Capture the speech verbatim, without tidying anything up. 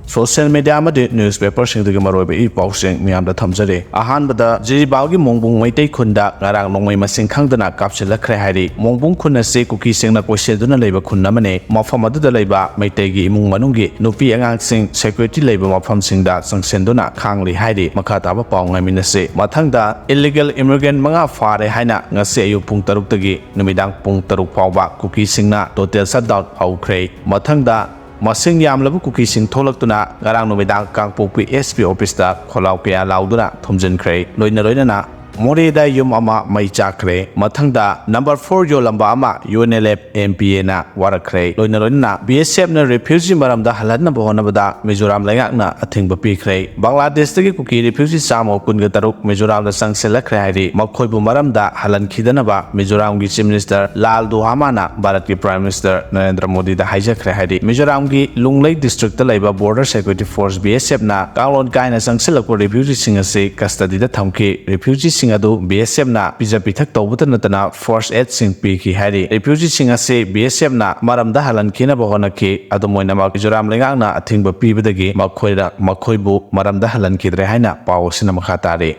Social media ꯑꯃꯗꯤ ꯅ꯭ꯌꯨꯁꯄꯦꯄꯔꯁꯤꯡꯗꯒꯤ ꯃꯔꯨꯑꯣꯏꯕ E ꯄꯥꯎꯁꯤꯡ ꯃꯤꯌꯥꯝꯗ ꯊꯝꯖꯔꯤ꯫ ꯑꯍꯥꯟꯕꯗ, ꯖꯤꯔꯤꯕꯥꯝꯒꯤ ꯃꯣꯡꯕꯨꯡ ꯃꯩꯇꯩ ꯈꯨꯟꯗ ꯉꯔꯥꯡ ꯅꯣꯡꯃꯩ ꯃꯁꯤꯡ ꯈꯪꯗꯅ ꯀꯥꯞꯁꯤꯜꯂꯛꯈ꯭ꯔꯦ ꯍꯥꯏꯔꯤ꯫ ꯃꯣꯡꯕꯨꯡ ꯈꯨꯟ ꯑꯁꯤ ꯀꯨꯀꯤꯁꯤꯡꯅ ꯀꯣꯏꯁꯤꯟꯗꯨꯅ ꯂꯩꯕ ꯈꯨꯟ ꯑꯃꯅꯤ꯫ ꯃꯐꯝ ꯑꯗꯨꯗ ꯂꯩꯕ ꯃꯩꯇꯩꯒꯤ ꯏꯃꯨꯡ ꯃꯅꯨꯡꯒꯤ ꯅꯨꯄꯤ ꯑꯉꯥꯡꯁꯤꯡ ꯁꯦꯀ꯭ꯌꯨꯔꯤꯇꯤ ꯂꯩꯕ ꯃꯐꯝꯁꯤꯡꯗ ꯆꯪꯁꯤꯟꯗꯨꯅ ꯈꯥꯡꯂꯤ ꯍꯥꯏꯔꯤ꯫ ꯃꯈꯥ ꯇꯥꯕ ꯄꯥꯎ ꯉꯥꯏꯃꯤꯟꯅꯁꯤ꯫ ꯃꯊꯪꯗ, ꯏꯂꯤꯒꯦꯜ ꯏꯃꯤꯒ꯭ꯔꯦꯟ ꯃꯉꯥ ꯐꯥꯔꯦ ꯍꯥꯏꯅ ꯉꯁꯤ ꯑꯌꯨꯛ ꯄꯨꯡ ꯇꯔꯨꯛꯇꯒꯤ ꯅꯨꯃꯤꯗꯥꯡ ꯄꯨꯡ ꯇꯔꯨꯛ ꯐꯥꯎꯕ ꯀꯨꯀꯤꯁꯤꯡꯅ ꯇꯣꯇꯦꯜ ꯁꯠꯗꯥꯎꯟ ꯍꯧꯈ꯭ꯔꯦ꯫ ꯃꯊꯪꯗ, ꯃꯁꯤꯡ ꯌꯥꯝꯂꯕ ꯀꯨꯀꯤꯁꯤꯡ ꯊꯣꯛꯂꯛꯇꯨꯅ ꯉꯔꯥꯡ ꯅꯨꯃꯤꯗꯥꯡ ꯀꯥꯡꯄꯣꯛꯄꯤ ꯑꯦꯁ ꯄꯤ ꯑꯣꯐꯤꯁꯇ ꯈꯣꯜꯂꯥꯎ ꯀꯌꯥ ꯂꯥꯎꯗꯨꯅ ꯊꯨꯝꯖꯤꯟꯈ꯭ꯔꯦ꯫ ꯂꯣꯏꯅ ꯂꯣꯏꯅꯅ ꯃꯣꯔꯦꯗ ꯌꯨꯝ ꯑꯃ ꯃꯩ ꯆꯥꯛꯈ꯭ꯔꯦ꯫ ꯃꯊꯪꯗ, ꯅꯝꯕꯔ ꯐꯣꯔ ꯌꯣꯜꯂꯝꯕ ꯑꯃ U N L F M P ꯑꯦꯅ ꯋꯥꯔꯛꯈ꯭ꯔꯦ꯫ ꯂꯣꯏꯅ ꯂꯣꯏꯅꯅ ꯕꯤ ꯑꯦꯁ ꯑꯦꯐꯅ ꯔꯤꯐ꯭ꯌꯨꯖꯤ ꯃꯔꯝꯗ ꯍꯜꯍꯟꯅꯕ ꯍꯣꯠꯅꯕꯗ ꯃꯤꯖꯣꯔꯥꯝ ꯂꯩꯉꯥꯛꯅ ꯑꯊꯤꯡꯕ ꯄꯤꯈ꯭ꯔꯦ꯫ ꯕꯪꯒ꯭ꯂꯥꯗꯦꯁꯇꯒꯤ ꯀꯨꯀꯤ ꯔꯤꯐ꯭ꯌꯨꯖꯤ ꯆꯥꯝꯃ ꯀꯨꯟꯒ ꯇꯔꯨꯛ ꯃꯤꯖꯣꯔꯥꯝꯗ ꯆꯪꯁꯤꯜꯂꯛꯈ꯭ꯔꯦ ꯍꯥꯏꯔꯤ꯫ ꯃꯈꯣꯏꯕꯨ ꯃꯔꯝꯗ ꯍꯜꯍꯟꯈꯤꯗꯅꯕ ꯃꯤꯖꯣꯔꯥꯝꯒꯤ ꯆꯤꯐ ꯃꯤꯅꯤꯁꯇꯔ ꯂꯥꯜ ꯗꯨꯍꯥꯃꯥꯅ ꯚꯥꯔꯠꯀꯤ ꯄ꯭ꯔꯥꯏꯝ ꯃꯤꯅꯤꯁꯇꯔ ꯅꯔꯦꯟꯗ꯭ꯔ ꯃꯣꯗꯤꯗ ꯍꯥꯏꯖꯈ꯭ꯔꯦ ꯍꯥꯏꯔꯤ꯫ ꯃꯤꯖꯣꯔꯥꯝꯒꯤ ꯂꯨꯡꯂꯩ ꯗꯤꯁꯇ꯭ꯔꯤꯛꯇ ꯂꯩꯕ ꯕꯣꯔꯗꯔ ꯁꯦꯀ꯭ꯌꯨꯔꯤꯇꯤ ꯐꯣꯔꯁ, ꯕꯤ ꯑꯦꯁ ꯑꯦꯐꯅ ꯀꯥꯡꯂꯣꯟ ꯀꯥꯏꯅ ꯆꯪꯁꯤꯜꯂꯛꯄ ꯔꯤꯐ꯭ꯌꯨꯖꯤꯁꯤꯡ ꯑꯁꯤ ꯀꯁꯇꯗꯤꯗ ꯊꯝꯈꯤ꯫ ꯔꯤꯐ꯭ꯌꯨꯖꯤꯁꯤꯡ ꯑꯗꯨ ꯕꯤ ꯑꯦꯁ ꯑꯦꯐꯅ ꯄꯤꯖ ꯄꯤꯊꯛ ꯇꯧꯕꯇ ꯅꯠꯇꯅ ꯐꯥꯔꯁ ꯑꯦꯗꯁꯤꯡ ꯄꯤꯈꯤ ꯍꯥꯏꯔꯤ꯫ ꯔꯤꯐ꯭ꯌꯨꯖꯤꯁꯤꯡ ꯑꯁꯤ ꯕꯤ ꯑꯦꯁ ꯑꯦꯐꯅ ꯃꯔꯝꯗ ꯍꯜꯍꯟꯈꯤꯅꯕ ꯍꯣꯠꯅꯈꯤ꯫ ꯑꯗꯨꯝ ꯑꯣꯏꯅꯃꯛ, ꯃꯤꯖꯣꯔꯥꯝ ꯂꯩꯉꯥꯛꯅ ꯑꯊꯤꯡꯕ ꯄꯤꯕꯗꯒꯤ ꯃꯈꯣꯏꯗ, ꯃꯈꯣꯏꯕꯨ ꯃꯔꯝꯗ ꯍꯜꯍꯟꯈꯤꯗ꯭ꯔꯦ ꯍꯥꯏꯅ ꯄꯥꯎ ꯑꯁꯤꯅ ꯃꯈꯥ ꯇꯥꯔꯤ꯫